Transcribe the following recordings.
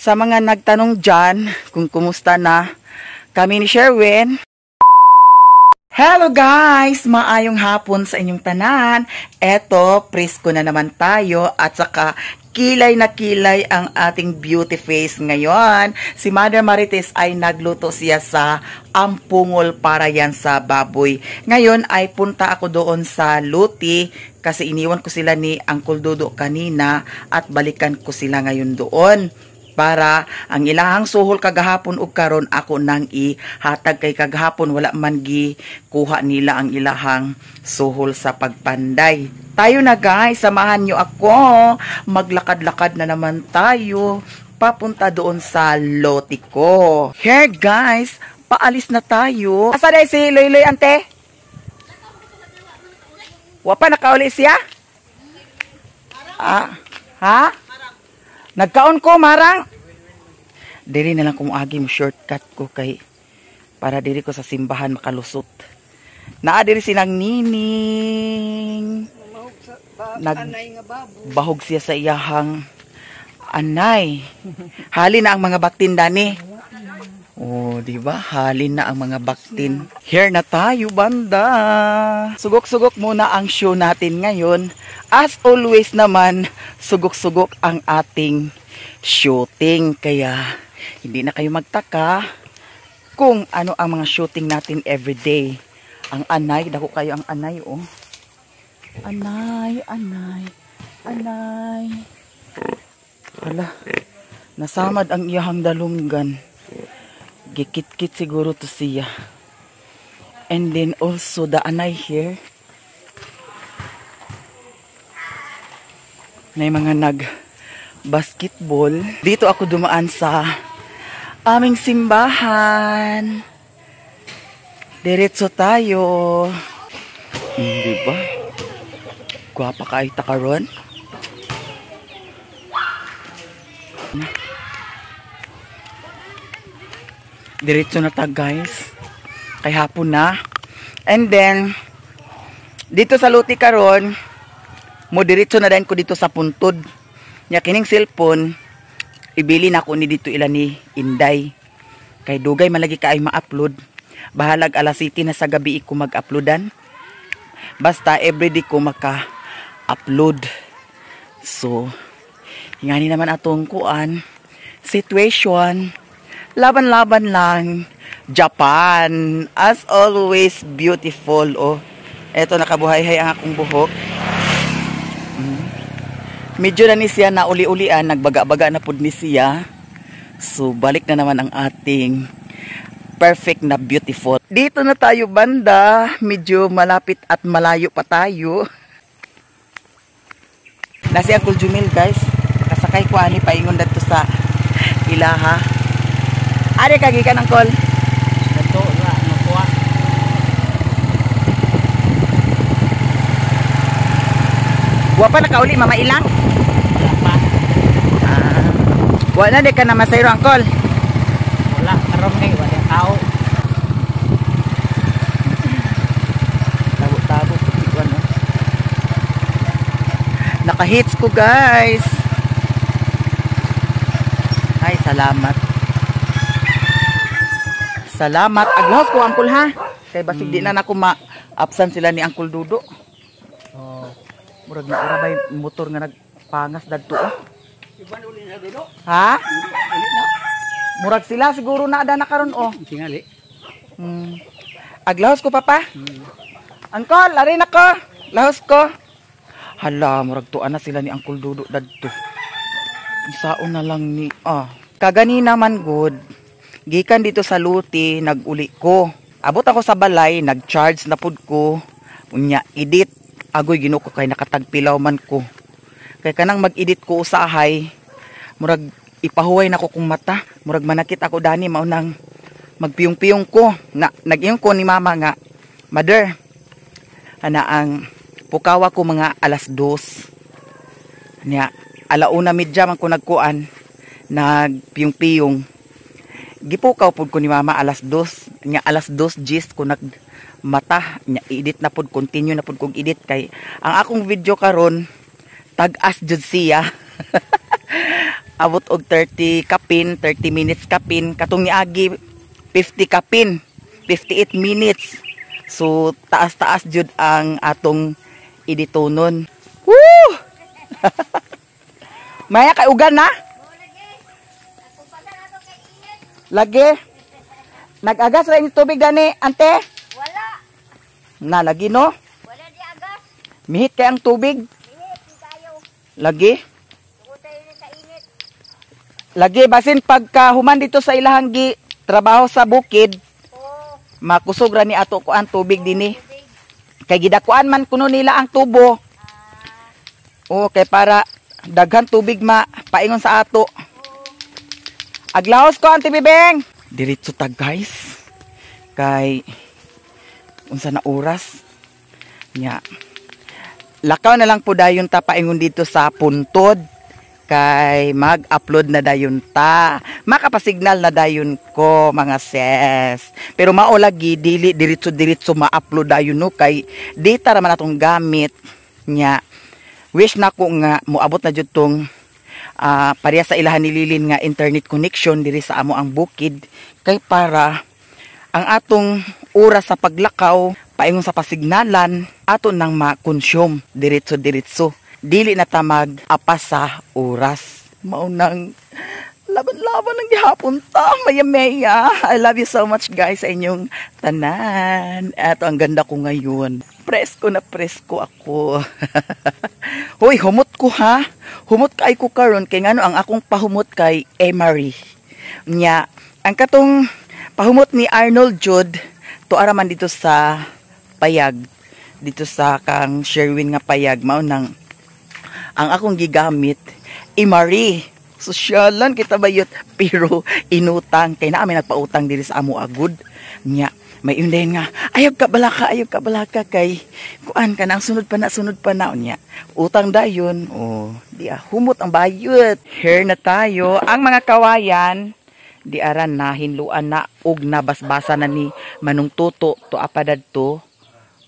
Sa mga nagtanong dyan kung kumusta na kami ni Sherwin. Hello guys! Maayong hapon sa inyong tanan. Eto, presko na naman tayo at saka kilay na kilay ang ating beauty face ngayon. Si Mother Marites ay nagluto siya sa ampungol para yan sa baboy. Ngayon ay punta ako doon sa Luti kasi iniwan ko sila ni Uncle Dodo kanina at balikan ko sila ngayon doon para ang ilahang suhol kagahapon ug karon ako nang ihatag kay kagahapon wala man gi kuha nila ang ilahang suhol sa pagpanday. Tayo na guys, samahan nyo ako. Maglakad-lakad na naman tayo papunta doon sa lote ko. Here guys, paalis na tayo. Asa day si Loyloy, ante? Wa pa nakauli siya? Ah, ha? Nagkaon ko, marang. Diri na lang kumuagi mo shortcut ko kay para diri ko sa simbahan makalusot. Naa diri sinang nining. Nag bahog siya sa iyahang anay. Hali na ang mga baktin dani. Oh, di ba? Halin na ang mga baktin. Here na tayo, banda. Sugok-sugok muna ang show natin ngayon. As always naman, sugok-sugok ang ating shooting. Kaya, hindi na kayo magtaka kung ano ang mga shooting natin everyday. Ang anay, dako kayo ang anay, oh. Anay, anay, anay. Hala, nasamad ang iyahang dalunggan. Gikit-kit siguro to siya. And then also the anay here. May mga nag basketball. Dito ako dumaan sa aming simbahan. Diretso tayo. Di ba? Gwapa kayo ta karon. Diretso na ta guys. Kay hapon na. And then dito sa Luti karon, mo diretso na din ko dito sa puntod. Nya kining cellphone ibili na ko ni dito ila ni Inday. Kay dugay malagi kaay ma-upload. Bahalag alas 7 na sa gabi ko mag-uploadan. Basta everyday ko maka-upload. So ngani naman atong kuan situation. Laban-laban lang. Japan. As always, beautiful. Oh. Eto, nakabuhay-hay ang akong buhok. Medyo na ni siya na uli-ulian. Nagbaga-baga na pud ni siya. So, balik na naman ang ating perfect na beautiful. Dito na tayo banda. Medyo malapit at malayo pa tayo. Nasi Uncle Jumil, guys. Kasakay ko ani paingon dadto sa ilaha. Ari kagikan angkol. Dato ra makuha. Wa pa nakauli mama ilang? Wala pa. Ah. Wa na di ka na masayro angkol. Wala karon kay wala tao. Tabo-tabo pud ano. Naka-hits ko guys. Ay, salamat. Salamat. Aglahos ko, Uncle, ha? Kay basig di na nako ma-absent sila ni Uncle Dudo. Oh. Murag na ora bay motor nga nagpangas dadto, oh. Iban uli na Dudo. Ha? Uli na. Murag sila siguro na ada na karon, oh. Tingali. Aglahos ko, papa. Uncle, ari na ko. Lahos ko. Hala, murag tuan na sila ni Uncle Dudo dadto. Isaon na lang ni ah. Kaganina man good. Gikan dito sa Luti, nag-uli ko. Abot ako sa balay, nag-charge na pud ko. Unya, edit. Agoy, Ginoo ko kay nakatagpilaw man ko. Kay kanang mag-edit ko usahay, murag ipahuway na ko kong mata. Murag manakit ako dani, maunang magpiyong-piyong ko. Na, nag-iyong ko ni mama nga, Mother, ana ang pukawa ko mga 2:00. Nya, 1:30 man ko nagkuan, nagpiyong-piyong. Gipukaw pud ko ni mama 2:00. Nya 2:10 ko nagmata. Nya edit na pud, continue na pud kog edit kay ang akong video karon tag-as jud siya. Abot og 30 kapin, 30 minutes kapin. Katong niagi 50 kapin, 58 minutes. So taas-taas jud ang atong editonon. Woo! Maya kay ugan na? Lagi. Nag-agas ra yung tubig gani, ante? Wala. Na lagi, no? Wala di agas. Mihit kay ang tubig. Init kayo. Lagi. Tungod tayo na sa init. Lagi basin pagka human dito sa ilahang gi trabaho sa bukid, Oo. Makusog ra ni ato ko ang tubig dinhi. Tubig. Kay gidakuan man kuno nila ang tubo. O kay para daghan tubig ma paingon sa ato. Aglaos ko, Auntie Bibeng. Diretso ta, guys. Kay unsa na oras? Nya. Lakaw na lang po dayon ta paingon dito sa puntod kay mag-upload na dayon ta. Makapasignal na dayon ko, mga sis. Pero mao lagi dili diretso-diretso ma-upload dayon, no, kay data ra man atong gamit nya. Wish na ko nga moabot na jud tong pareha sa ilahan ni Lilin nga internet connection diri sa amo ang bukid kay para ang atong oras sa paglakaw paingon sa pasignalan ato nang ma-consume diretso diretso, dili na ta mag-apas sa oras. Mao nang laban-laban ng gihapon ta, maya maya. I love you so much, guys, sa inyong tanan. Eto, ang ganda ko ngayon. Presko na presko ako. Hoy, humot ko ha. Humot kay ko karon kay ngano ang akong pahumot kay Emery. Nya, ang katong pahumot ni Arnold Jude, to araman dito sa payag. Dito sa kang Sherwin nga payag, mao nang ang akong gigamit Emery. Sosyalan kita bayot, pero inutang kay naa may nagpautang diri sa amo agud nya. May inday nga, "Ayaw ka balaka, ayaw ka balaka kay kuan ka nang sunod pa na, sunod pa na." Unya utang dayon. Oh, di ah, humot ang bayot. Here na tayo. Ang mga kawayan di aran na hinluan na og nabasbasa na ni Manong Tuto to apadad to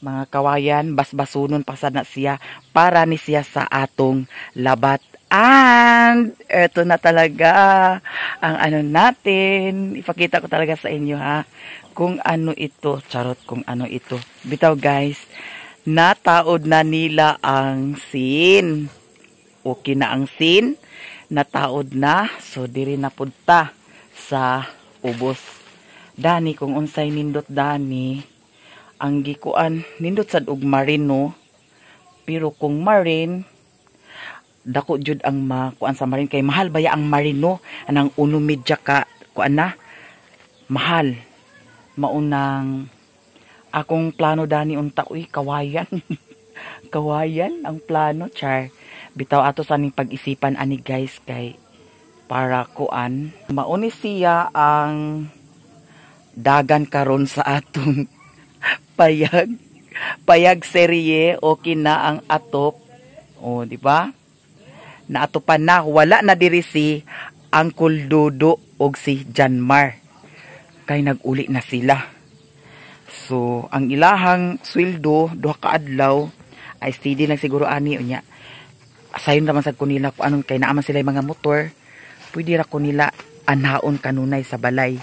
mga kawayan. Basbasunon pasad na siya para ni siya sa atong labat. And eto na talaga ang ano natin. Ipakita ko talaga sa inyo ha kung ano ito. Charot, kung ano ito. Bitaw, guys, nataod na nila ang scene. Okay na ang scene, nataod na. So diri na punta sa ubos dani kung unsay nindot dani ang gikuan. Nindot sad og marine, no? Pero kung marine, dako jud ang makuan sa marine kay mahal baya ang marine, no? Anang uno medya ka kuan na mahal. Maunang akong plano dani unta, uy, kawayan. Kawayan ang plano, char. Bitaw, ato sa ning pag-isipan ani, guys, kay para kuan mauni siya ang dagan karon sa atong payag, payag serye. Okay na ang atop. O, di ba? Naatopan na. Wala na diri si Uncle Dodo og si Janmar kay nag-uli na sila. So ang ilahang sweldo 2 ka adlaw ay steady lang siguro ani. Unya sayon raman sad ko nila kung anong kay naaman sila yung mga motor, pwede ra ko nila anhaon kanunay sa balay.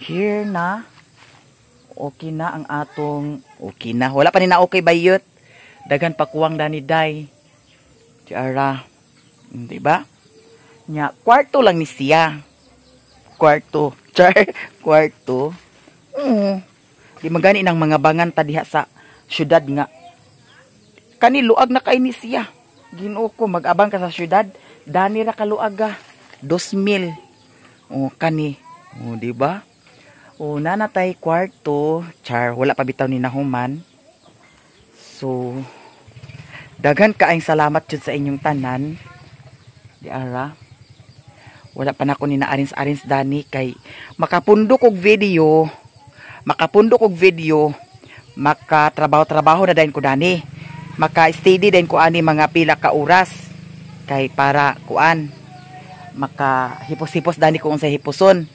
Here na, okay na ang atong, okay na. Wala pa ni na okay bayot, daghan pa kuwang dani day. Tiara, di ba? Nya kwarto lang ni siya, kwarto, char, kwarto. Oo. Di magani ng mga bangan ta diha sa syudad nga kani luag na kay ni siya. Ginoo ko, mag-abang ka sa syudad, dani ra kaluag ah. 2,000. Oh, kani. Oh, di ba? Oh, nanatay kwarto, char, wala pa bitaw ni nahuman. So daghan kaayong salamat jud sa inyong tanan. Di ara. Wala pa nako ni naarins-arins dani kay makapundok og video, makapundok og video, makatrabaho-trabaho na dayon ko dani. Maka-steady din ko ani mga pila ka oras kay para kuan maka hipos-hipos dani ko unsay hiposon.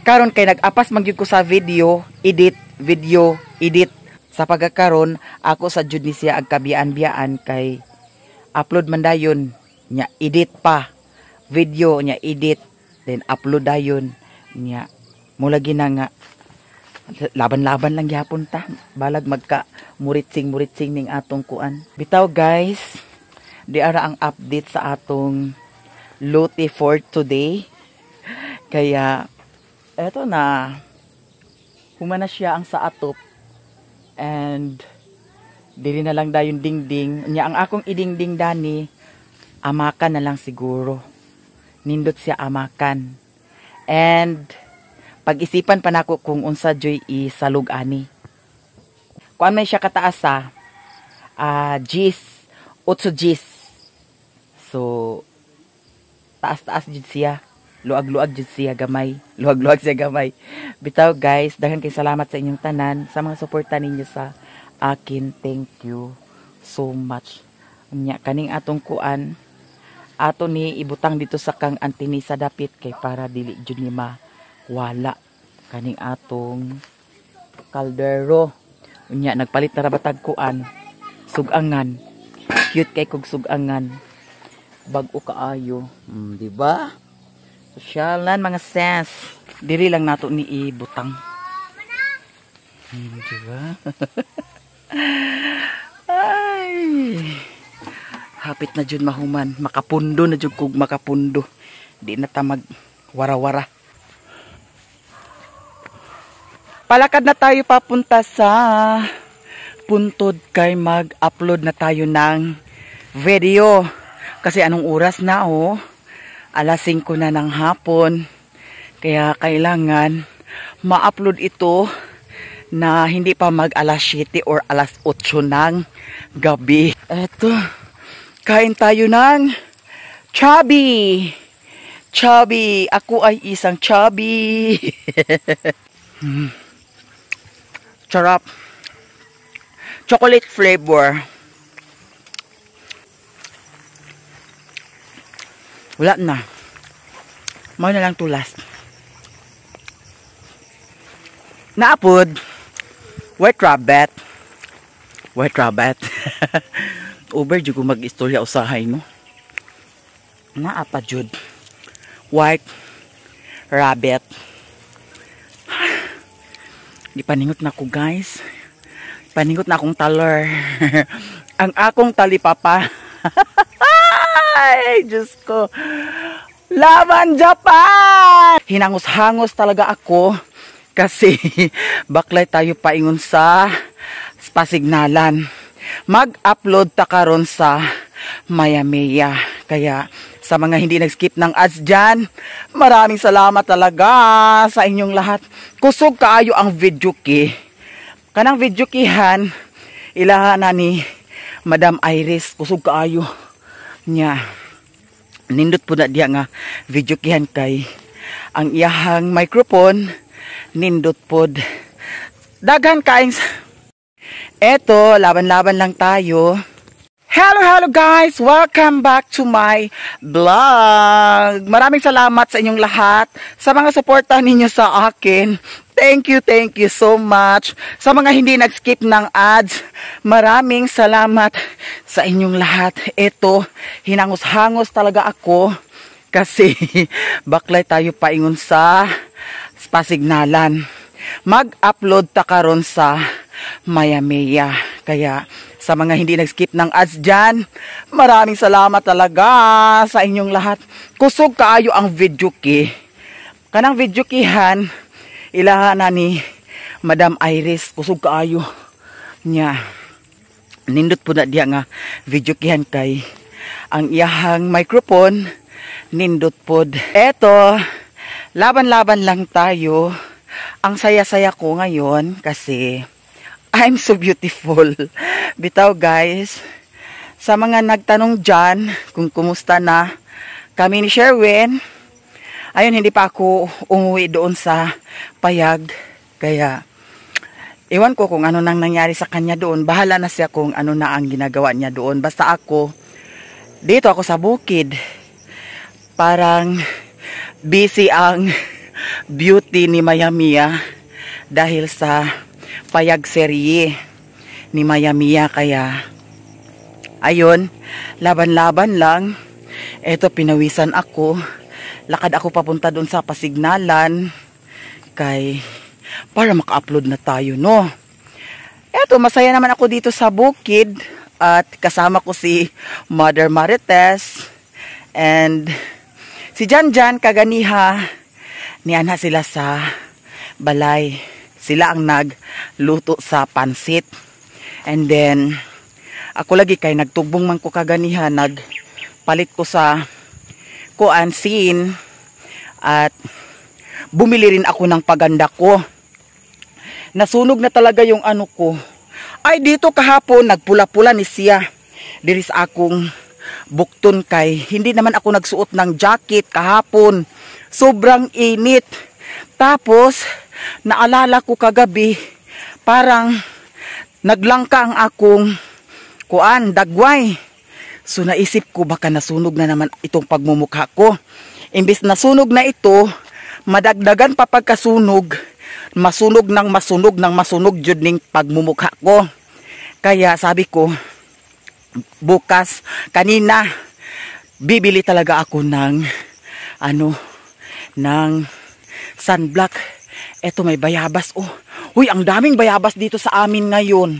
Karon kay nag-apas man gyud ko sa video, edit, video, edit. Sa pagkakaron ako sa jud ni siya ag kabiyaan-biyaan kay upload man dayon nya, edit pa, video nya, edit, then upload dayon nya. Mula gina nga laban-laban lang gyapon ta, balag magka muritsing muritsing ning atong kuan. Bitaw guys, di ara ang update sa atong lote for today. Kaya eto na, humana siya ang sa atop and dili na lang dayon dingding nya. Ang akong idingding dani, amakan na lang siguro. Nindot siya amakan and pag-isipan pa nako kung unsa joy isalug ani. Kuan may siya kataas sa Gs, 8 Gs. So taas-taas jud siya. Luag-luag jud siya gamay. Luag-luag siya gamay. Bitaw guys, daghan kay salamat sa inyong tanan sa mga suporta ninyo sa akin. Thank you so much. Nya kaning atong kuan, ato ni ibutang dito sa kang antinisa dapit kay para dili jud ni ma wala kaning atong kaldero. Unya nagpalit na ra batag kuan, sugangan. Cute kay kog sugangan, bag-o kaayo, di ba? Sosyalan mga sis. Diri lang nato ni ibutang, di ba? Ay, hapit na jud mahuman. Makapundo na jud kog makapundo. Di na ta mag wara-wara. Palakad na tayo papunta sa puntod kay mag-upload na tayo ng video. Kasi anong oras na oh? Alas 5 na ng hapon. Kaya kailangan ma-upload ito na hindi pa mag alas 7 or alas 8 ng gabi. Eto, kain tayo ng chubby. Chubby. Ako ay isang chubby. Sarap. Chocolate flavor. Wala na. Mao na lang tulas. Naapod. White rabbit. White rabbit. Over jud ko mag-istorya usahay no. Naa pa jud. White rabbit. Di paningot na ko guys. Paningot na akong taler. Ang akong talipapa. Ay, Diyos ko. Laban Japan! Hinangos-hangos talaga ako kasi baklay tayo paingon sa pasignalan. Mag-upload ta karon sa maya-maya. Kaya sa mga hindi nag-skip ng ads dyan, maraming salamat talaga sa inyong lahat. Kusog kaayo ang video key. Kanang video keyhan, ilaha na ni Madam Iris. Kusog kaayo niya. Nindot po na diya nga video keyhan kay ang iyahang microphone nindot pod. Daghan kaing. Eto, laban-laban lang tayo. Hello, hello guys! Welcome back to my vlog! Maraming salamat sa inyong lahat, sa mga suporta ninyo sa akin. Thank you so much. Sa mga hindi nag-skip ng ads, maraming salamat sa inyong lahat. Ito, hinangos-hangos talaga ako kasi baklay tayo paingon sa pasignalan. Mag-upload ta karon sa maya-maya. Kaya sa mga hindi nag-skip ng ads dyan, maraming salamat talaga sa inyong lahat. Kusog kaayo ang video key. Kanang video keyhan, ilaha na ni Madam Iris. Kusog kaayo niya. Nindot po na diya nga video keyhan kay ang iyahang microphone nindot pod. Eto, laban-laban lang tayo. Ang saya-saya ko ngayon kasi I'm so beautiful. Bitaw guys, sa mga nagtanong dyan kung kumusta na kami ni Sherwin, ayun, hindi pa ako umuwi doon sa payag. Kaya, ewan ko kung ano nang nangyari sa kanya doon. Bahala na siya kung ano na ang ginagawa niya doon. Basta ako, dito ako sa bukid. Parang busy ang beauty ni Maya Mia dahil sa payag serye ni Maya Mia. Kaya ayun, laban-laban lang. Eto, pinawisan ako. Lakad ako papunta doon sa pasignalan kay para maka-upload na tayo, no? Eto, masaya naman ako dito sa bukid at kasama ko si Mother Marites and si Jan Jan kaganiha niana sila sa balay. Sila ang nagluto sa pansit. And then ako lagi kay nagtugbong man ko kaganiha, nagpalit ko sa kuan sin at bumili rin ako ng paganda ko. Nasunog na talaga yung ano ko. Ay, dito kahapon nagpula-pula ni siya diri sa akong bukton kay hindi naman ako nagsuot ng jacket kahapon. Sobrang init. Tapos naalala ko kagabi, parang naglangka ang akong kuan, dagway. So naisip ko, baka nasunog na naman itong pagmumukha ko. Imbis nasunog na ito, madagdagan pa pagkasunog, masunog ng masunog ng masunog jud ning pagmumukha ko. Kaya sabi ko, bukas, kanina, bibili talaga ako ng ano, ng sunblock. Eto, may bayabas, oh. Uy, ang daming bayabas dito sa amin ngayon.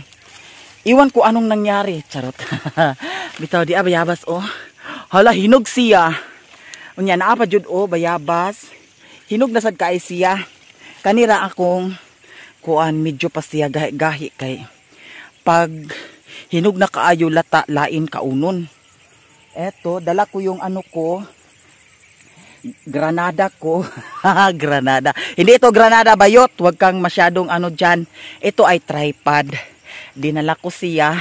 Iwan ko anong nangyari. Charot. Bitaw di ah, bayabas, oh. Hala, hinog siya. Unya naa pa jud, oh, bayabas. Hinog na sad kay siya. Kanira akong kuan, medyo pa siya gahi-gahi kay pag hinog na kaayo lata, lain kaunon. Eto, dala ko yung ano ko, granada ko. Granada. Hindi ito granada, bayot. Huwag kang masyadong ano dyan. Ito ay tripod. Dinala ko siya.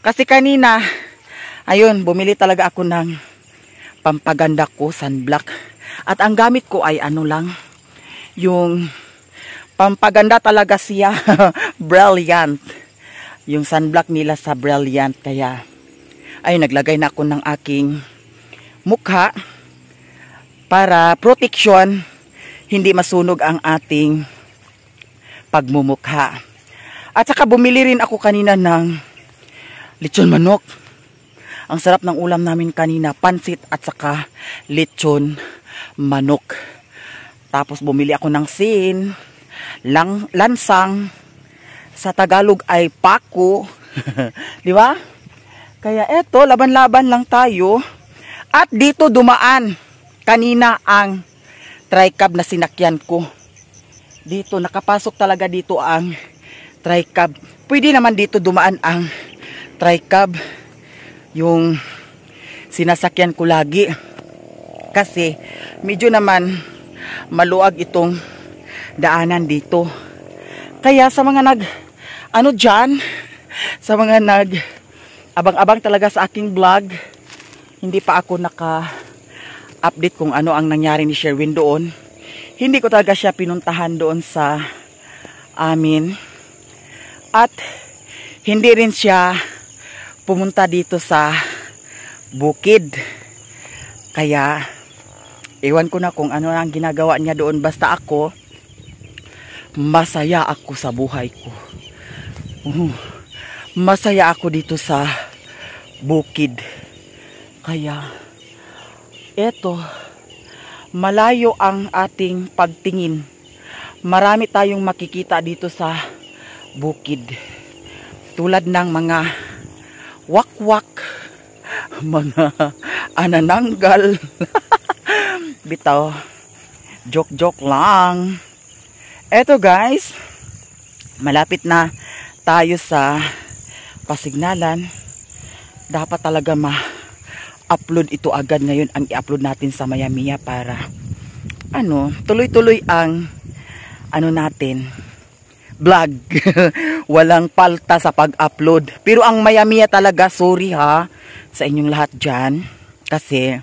Kasi kanina, ayun, bumili talaga ako ng pampaganda ko, sunblock. At ang gamit ko ay ano lang, yung pampaganda talaga siya. Brilliant. Yung sunblock nila sa Brilliant. Kaya, ay, naglagay na ako ng aking mukha para protection, hindi masunog ang ating pagmumukha. At saka bumili rin ako kanina ng lechon manok. Ang sarap ng ulam namin kanina, pansit at saka lechon manok. Tapos bumili ako ng sin, lang, lansang, sa Tagalog ay pako. Di ba? Kaya eto, laban-laban lang tayo. At dito dumaan kanina ang tricab na sinakyan ko. Dito, nakapasok talaga dito ang tricab. Pwede naman dito dumaan ang tricab. Yung sinasakyan ko lagi. Kasi medyo naman maluag itong daanan dito. Kaya sa mga nag ano dyan, sa mga nag abang-abang talaga sa aking vlog, hindi pa ako naka update kung ano ang nangyari ni Sherwin doon. Hindi ko talaga siya pinuntahan doon sa amin. At hindi rin siya pumunta dito sa bukid. Kaya ewan ko na kung ano ang ginagawa niya doon. Basta ako, masaya ako sa buhay ko. Masaya ako dito sa bukid. Kaya eto, malayo ang ating pagtingin. Marami tayong makikita dito sa bukid. Tulad ng mga wakwak, mga anananggal. Bitaw, joke-joke lang. Eto guys, malapit na tayo sa pasignalan. Dapat talaga ma-upload ito agad ngayon ang i-upload natin sa Maya-Mia para ano, tuloy-tuloy ang ano natin, vlog. Walang palta sa pag-upload. Pero ang Maya-Mia talaga, sorry ha sa inyong lahat dyan. Kasi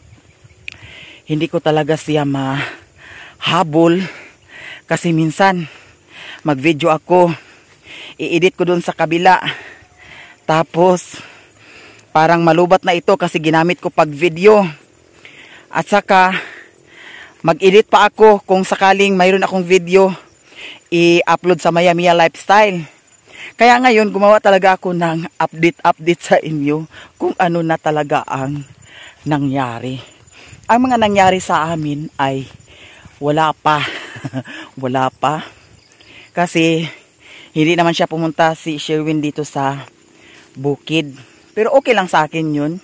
hindi ko talaga siya mahabol. Kasi minsan mag-video ako, i-edit ko dun sa kabila. Tapos parang malubat na ito kasi ginamit ko pag video. At saka mag-edit pa ako kung sakaling mayroon akong video i-upload sa Maya Mia Lifestyle. Kaya ngayon gumawa talaga ako ng update-update sa inyo kung ano na talaga ang nangyari. Ang mga nangyari sa amin ay wala pa. Wala pa. Kasi hindi naman siya pumunta, si Sherwin, dito sa bukid. Pero okay lang sa akin yun.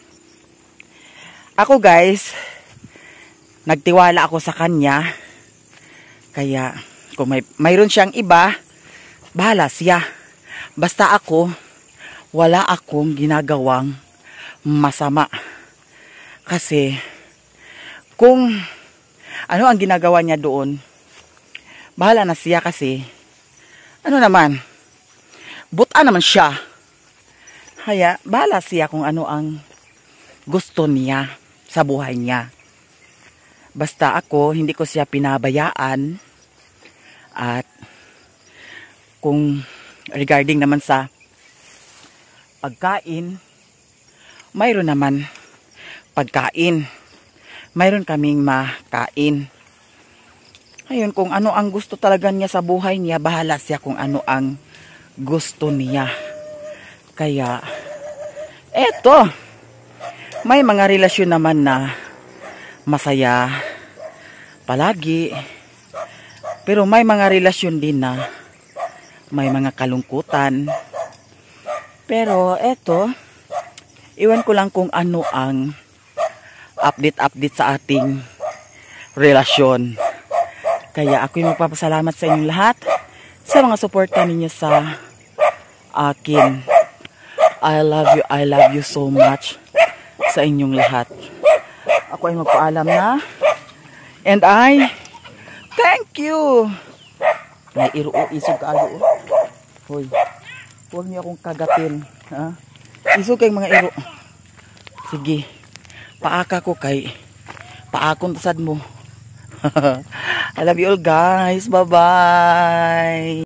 Ako, guys, nagtiwala ako sa kanya. Kaya kung mayroon siyang iba, bahala siya. Basta ako, wala akong ginagawang masama. Kasi kung ano ang ginagawa niya doon, bahala na siya kasi ano naman, buta naman siya. Kaya bahala siya kung ano ang gusto niya sa buhay niya. Basta ako, hindi ko siya pinabayaan. At kung regarding naman sa pagkain, mayroon naman pagkain. Mayroon kaming makain. Ayun, kung ano ang gusto talaga niya sa buhay niya, bahala siya kung ano ang gusto niya. Kaya, eto, may mga relasyon naman na masaya palagi. Pero may mga relasyon din na may mga kalungkutan. Pero eto, iwan ko lang kung ano ang update-update sa ating relasyon. Kaya ako'y magpapasalamat sa inyong lahat sa mga suporta ninyo sa akin. I love you so much sa inyong lahat. Ako ay magpaalam na. And I thank you. May iro, isog kaayo, oh. Hoy. Huwag niyo akong kagatin, ha? Isog kay mga iro. Sige. Paaka ko kay paakon tasad mo. I love you all, guys. Bye-bye.